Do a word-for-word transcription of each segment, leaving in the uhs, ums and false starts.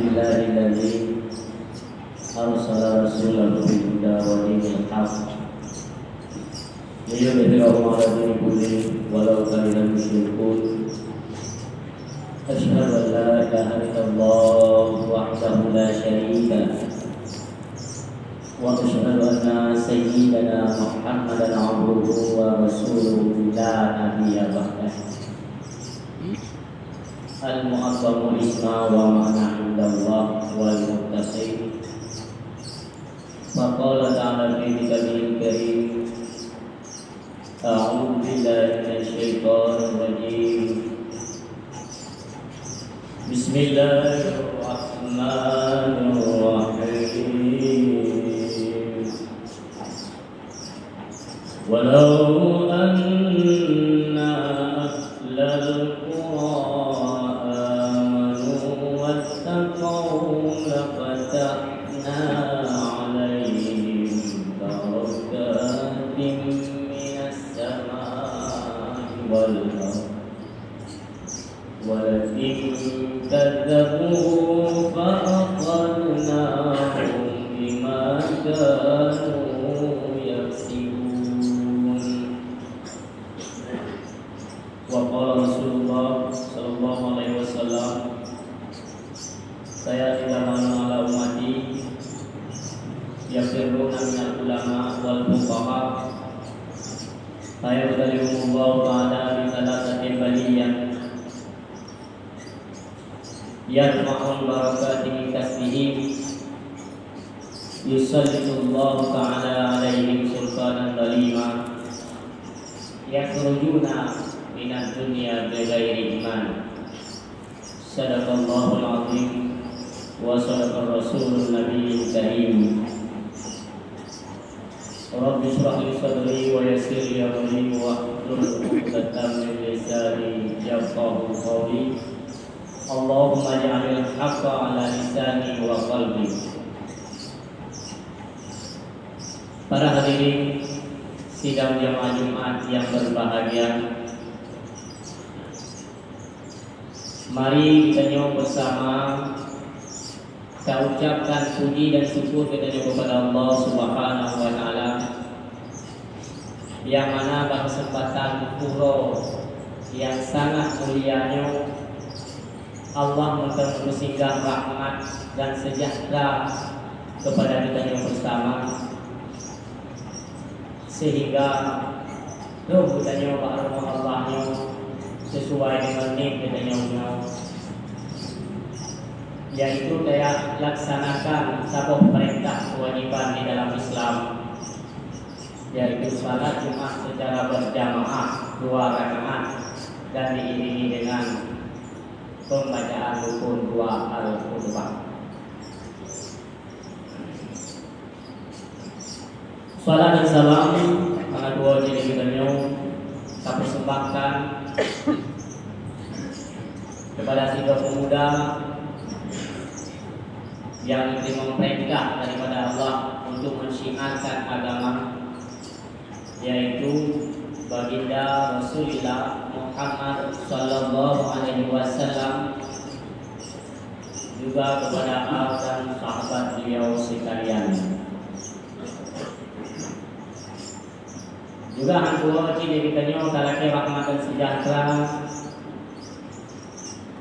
Alhamdulillahilladzi arsala rasulahu bil huda wa dinil haq liyudhhirahu 'ala dini kullihi walau karihal musyrikun. Asyhadu an la ilaha illallah wahdahu la syarika lah. Wa asyhadu anna sayyidana Muhammadan abduhu wa rasuluhu la nabiyya ba'dah. Al-mu'azzamu isma wa ma'na indallah wal muttaqin. Wa qala ta'ala fi kitabihil karim, a'udzu billahi minasy syaithanir rajim. Bismillahirrahmanirrahim. Walau anna ahlal qura amanu wattaqau lafatahna 'alaihim barakatim minas samai wal ardh. Walakin kadzabu fa akhadnahum bima kanu yaksibun. Wa qala Rasulullah sallallahu alaihi wasallam, sayati zamanun 'ala ummati yafirruna minal ulama wal fuqaha, fayabtalihumullahu ta'ala bi tsalatsatil baliyah. Yadfa'ul barakati min kasbihim, yusallitullahu ta'ala 'alaihim sultanan zalima, yakhrujuna minad dunya bighairi iman. Sadaqallahul 'azim wa sadaqar rasulun nabiyyul karim. Rabbi shrah li sadri wa yassir li amri wahlul 'uqdatam min lisani yafqahu qawli. Allahumma ij'alil haqqa 'ala lisani wa qalbi. Para hadirin sidang jamaah Jumat yang berbahagia, mari geutanyoe bersama taucapkan puji dan syukur geutanyoe kepada Allah Subhanahu wa Ta'ala, nyang mana bak keuseumpatan uroe nyang sangat mulia nyoe, Allah mantong geusinggah rahmat dan seujahteura keupada geutanyoe beusama, seuhingga troh geutanyoe bak rumoh Allah nyoe sisuai deungon niet geutanyoe nyoe, yaitu taya laksanakan saboh peurintah keuwajéban di dalam Islam, yaitu salat Jumat seucara beurjamaah dua rakaat dan diiringi deungon pembacaan rukun dua Al-Khutbah. Salam dan salam meunan dua jih geutanyoe tapersembahkan kepada sidroe pemuda yang diterima perintah daripada Allah untuk mensyiarkan agama, yaitu Baginda Rasulullah Muhammad sallallahu alaihi wasallam, juga kepada al dan sahabat beliau sekalian. Juga hana tuwoe cit lé geutanyoe talakée rahmat dan seujahteura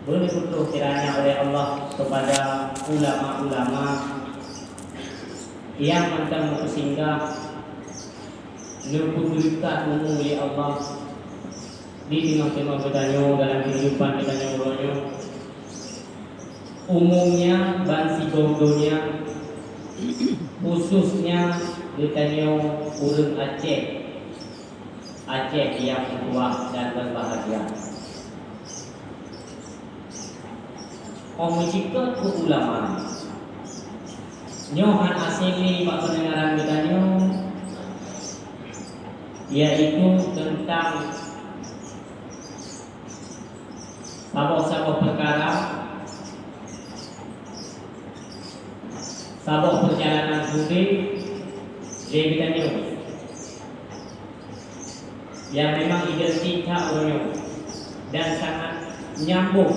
beuneukutoh kiranya oleh Allah kepada ulama-ulama nyang mantong meupeusinggah neupeubeureukat umu lé Allah di teungoh-teungoh geutanyoe dalam keuhidupan geutanyoe uroe nyoe. Umumnya bansigom donya, khususnya geutanyoe ureuëng Aceh, Aceh yang meutuwah dan berbahagia. Óh meucikot keu ulama, nyoe hán asing lé bak peundengaran geutanyoe, yaitu teuntang saboh-saboh peukara, saboh peurjalanan udeb lé geutanyoe nyang memang identik that uroe nyoe dan sangat nyambong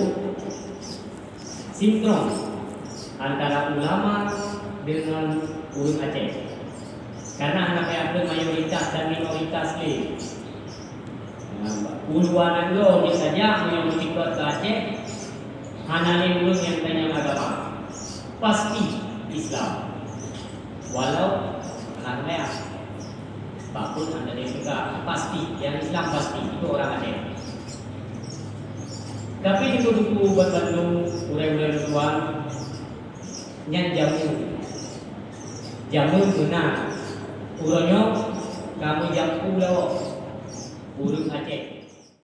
sinkron Antara ulama dengan ureuëng Aceh. Karena hana payah keu mayoritas dan minoritas lé. Nah, ulama nanggroe saja meunyoe meusikot ke Aceh, hana lé ureuëng nyang tanyong agama. Pasti Islam. Walau hana Bapak anda dia suka pasti, yang Islam pasti itu orang Aceh. Tapi itu buku buat bandung ureuëng-ureuëng tuan nyan jamu. Jamu benar. Uronya kamu jamu lo ureuëng Aceh.